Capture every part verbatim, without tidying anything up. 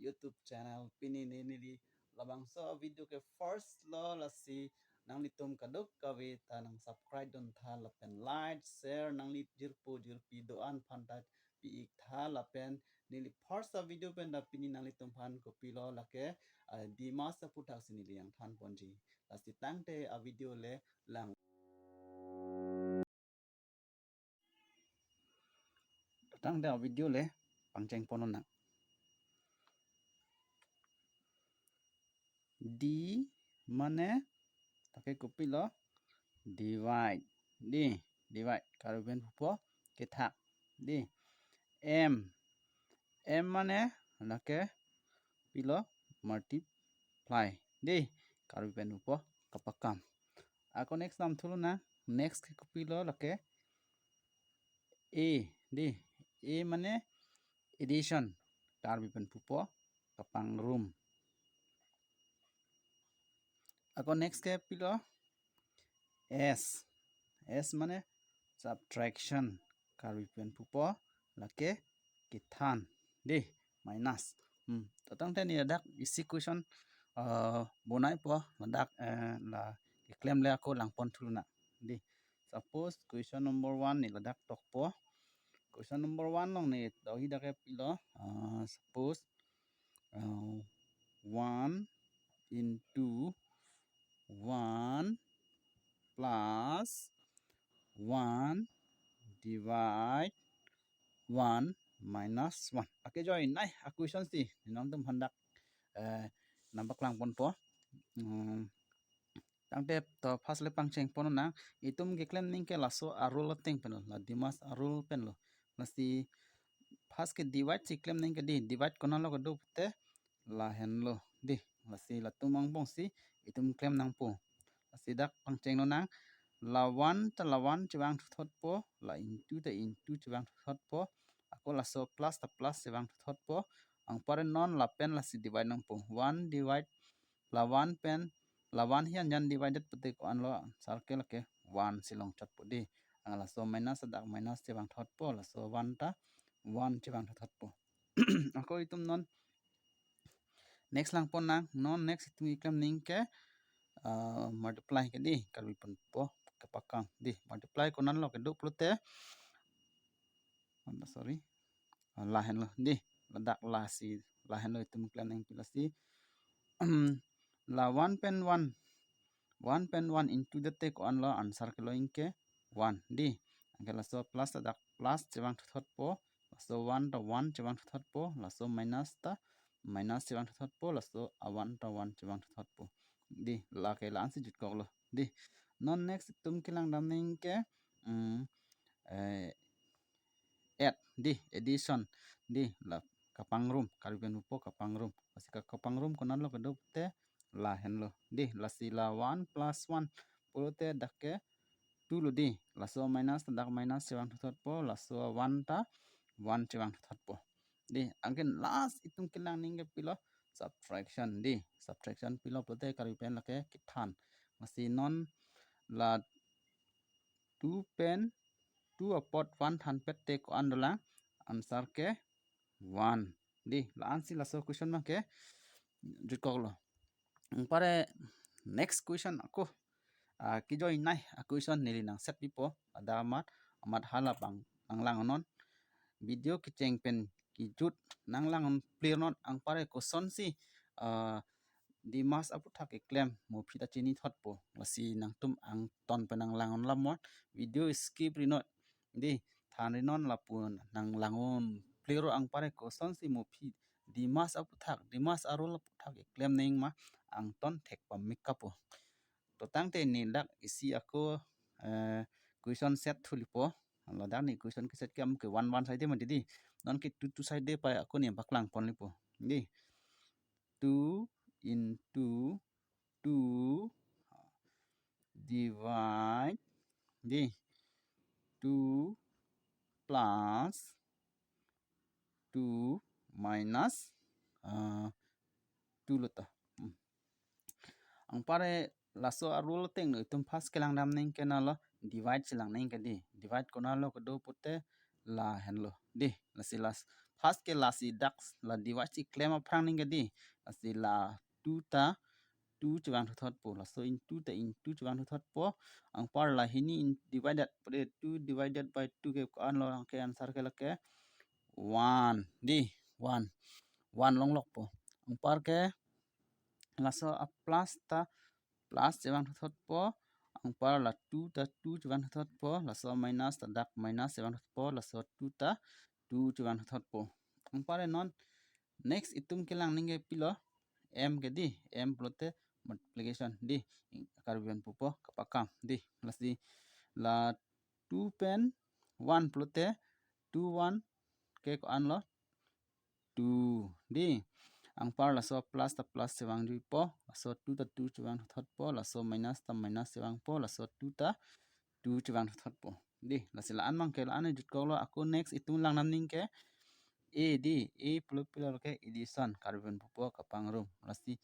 YouTube channel. Pini ne neli labangso video ke first lo, lasi nanglitum kadokave ta nang subscribe dun tha lapen like, share, nangli jirpo jirpi do-an aphan ta pi-ik tha lapen neli first a video pen ta pini nanglitum aphan kopilo lake, ah, Dimas aputhak si neli nangthan ponji. Lasi tangte a video le lang. Tangte a video le pangcheng pon nang. D mane lake kopilo, divide. Di, divide. Karbi pen pupo kethak. Di. M. M mane lake pilo, multiply. Di. Karbi pen pupo kapakam. Ako next lam thulo nang. Next ke kopilo lake A. Di. A mane addition. Karbi pen pupo kapangrum. Ako next ke pilo S. S mane subtraction. Karbi pen pupo lake kethan. Di, minus. Hmm. To tangte ne ladak isi question, uh, bonaipo, ladak, eh, la keklem le ako lang pon thulo nang. Di. Suppose question number one ne ladak tokpo. Question number one along ne tokji dak ke pilo. Uh, suppose, uh, one into one plus one divide one minus one. Lake ajoinei a question si nangtum aphan dak, eh, nangpaklang ponpo. Hmm, tangte to first le pangcheng pon nang, itum keklem ning ke laso a rule ateng pen lo, la Dimas a rule pen lo. Lasi first ke divide si klem ning ke di, divide konatlo kedo pute lahenlo di. Lasi latum angbong si itum klem nangpo. Lasi dak pangcheng lo nang, la one ta la one chevang thuthotpo, la into ta into chevang thuthotpo. Ako laso plus ta plus chevang thuthotpo. Anparke non lapen lasi divide nangpo. One divide la one pen, la one hi anjan divided pute ko-an lo, answer ke lake one si longchotpo di. Ang laso minus ta dak minus chevang thuthotpo, laso one ta one chevang thuthotpo. Ako itum non next lang pon nang, non next itum keklem ning ke, ah, multiply ke di, Karbi pen pupo kapakam di. Multiply konatlo kedo pulote, oh, sorry, ah, lahenlo di, ladak lasi lahenlo itum klem ning pilo si. La one pen one, one pen one into det te ko-an lo, answer ke lo ingke one di. Anke laso plus ta dak plus chevang thuthotpo, laso one ta one chevang thuthotpo, laso minus ta minus chevang thuthotpo, laso a one ta one chevang thuthotpo. Di, lake la-an si jutkoklo. Di. Non next itum kelang dam ning ke, mm, eh, add di, addition di, la kapangrum, Karbi pen pupo kapangrum. Lasi ka kapangrum konatlo kedo pute lahenlo di. Lasi la one plus one pulote dak ke two lo di. Laso minus ta dak minus chevang thuthotpo, laso one ta one chevang thuthotpo. Di, anke last itum kelang ning ke pilo, subtraction di. Subtraction pilo pulote Karbi pen lake kethan. Lasi non la two pen two apot one thanpet te ko-an dolang, answer ke one. Di, la-an si laso question abang ke jutkoklo. Anparke next question ako, ah, kejoinei a question neli nang set pipo, ada amat, amat hala abang nanglang non. Video kecheng pen kejut nanglang non clear non, anparke kosonsi, ah, Dimas aputhak keklem mo aphi ta chinithotpo. Lasi nangtum angton pen nanglang non lam mo, video skip ri non. Di, than ri non lapu nanglang non clear, anparke kosonsi mo aphi Dimas aputhak, Dimas a rule aputhak keklem ning ma, angton thek pamik kapo. To tangte ne dak isi ako, eh, question set thulipo. Ladak ne question keset ke am ke one one side mati di. Non ke two two side pai ako ne paklang ponlipo. Di. Two into two divide di, two plus two minus, ah, two lo ta. Hmm. Anparke laso a rule ateng lo, itum first kelang dam ning ke na lo, divide si lang ning ke di. Divide konatlo kedo pute lahenlo di. Lasi last First ke lasi dak la divide si klem aphrang ningke dei. Lasi la two ta two chevangthu thotpo. Laso into ta into chevangthu thotpo. Anpar la hini in divided pade two divided by two ke ko-an lo, anke answer ke lake one dei, one. One longlokpo. Anpar ke laso a plus ta plus chevangthu thotpo. Anpar la two ta two chevangthu thotpo. Laso minus ta dak minus chevangthu thotpo. Laso two ta two chevangthu thotpo. Anpar non next itum kelang ningke pilo, m ke dei, m pulote multiplication dei, Karbi pen pupo kapakam dei. Lasi la two pen one pulote two one ke ko-an lo, two dei. Anpar laso plus ta plus chevangjuipo, laso two ta two chevangthu thotpo, laso minus ta minus chevangpo, laso two ta two chevangthu thotpo dei. Lasi la-an abang ke la-an jutkoklo. Ako next itum langdam ningke a dei, a pulo pilo ke addition, Karbi pen pupo kapangrum. Lasi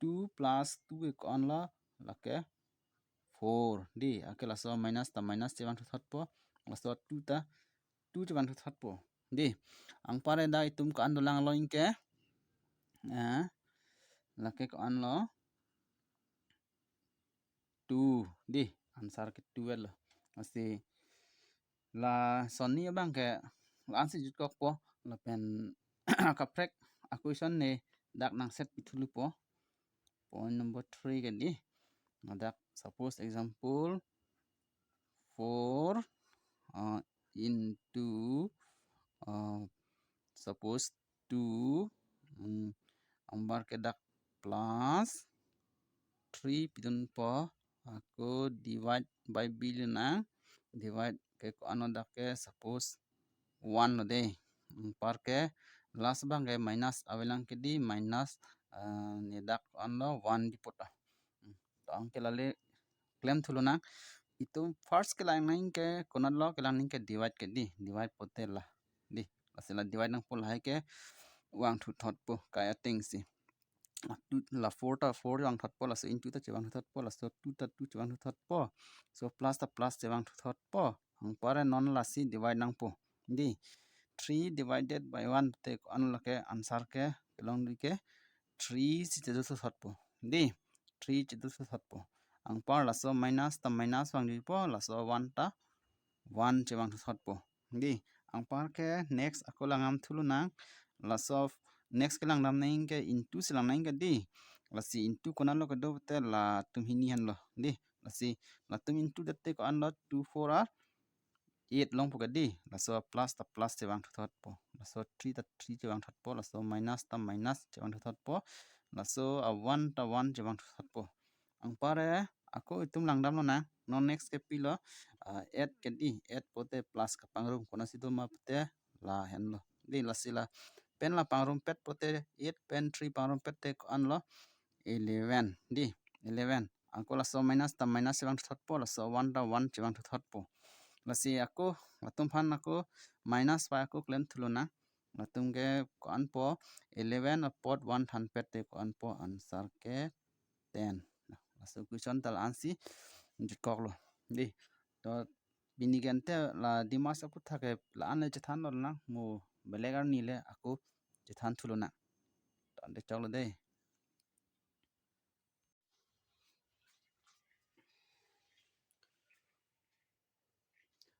two plus two ke ko-an lo, lake four dei. Anke laso minus ta minus chevangthu thotpo, laso two ta two chevangthu thotpo dei. Anpar dak itum ko-an dolang lo ningke, eh, lake ko-an lo, two dei, answer ke two lo. Lasi la sonni abang ke la-an si jutkokpo, lapen kaprek a question ne dak nangset pithu lupo. Point number three ke dei. Ladak suppose example four uh, into uh, suppose two, um, anpar ke dak plus three pidunpo, ako divide by b lonang, divide ke ko-an lo dak ke suppose one lo dei. Anpar ke last abang ke minus avelang ke dei, minus uh, ne dak ko-an lo, one dei puta. Hmm. To anke lale klemthu lonang. Itum first kelang ningke konat lo, kelang ningke divide ke dei, divide pulote la dei. Lasi la divide nangpo, lahai ke vangthu thotpo kai ateng si. La two, la four ta four chevangthu thotpo, laso into ta chevangthu thotpo, laso two ta two chevangthu thotpo. So plus ta plus chevangthu thotpo. Anpar non lasi divide nangpo dei. Three divided by one te ko-an lo, lake answer ke kelong dei ke three si chedothu thotpo dei. Three chedothu thotpo. Anpar laso minus ta minus vangjuipo, laso one ta one chevangthu thotpo dei. Anpar ke next ako langdamthu lonang. Laso next kelangdam ningke into si lang ningke dei. Lasi into konat lo kedo pulote latum hini henlo dei. Lasi latum into det te ko-an lo, two four are eight longpo ke dei. Laso plus ta plus chevangthu thotpo, laso three ta three chevangthu thotpo, laso minus ta minus chevangthu thotpo, laso a one ta one chevangthu thotpo. Anpar ako itum langdam lonang. Non next ke pilo, uh, eight ke dei, eight pulote plus kapangrum, konatsi doma pulote la henlo dei. Lasi lapen la pangrumpet pulote, eight pen three pangrumpet te ko-an lo, eleven dei, eleven. Ako laso minus ta minus chevangthu thotpo, laso one ta one chevangthu thotpo. Lasi ako latum aphan ako minus pi ako klemthu lonang. Latum ke ko-anpo, eleven apot one thanpet te ko-anpo, answer ke ten. Laso question ta la-an si jutkoklo dei. To pini ke ante la Dimasa aputhak ke la-an le chethan lonang, mo belek arni le ako chethanthu lonang. To ante choklo dei.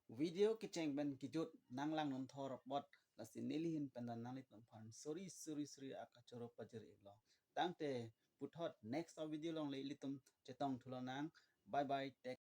Video kecheng pen kejut nanglang nonthor apot, lasi neli ahin pen ta nanglitum aphan suri suri suri akachoro pajir-iklo. Tangte puthot next a video along le ilitum chetongthu lonang. Bye bye, take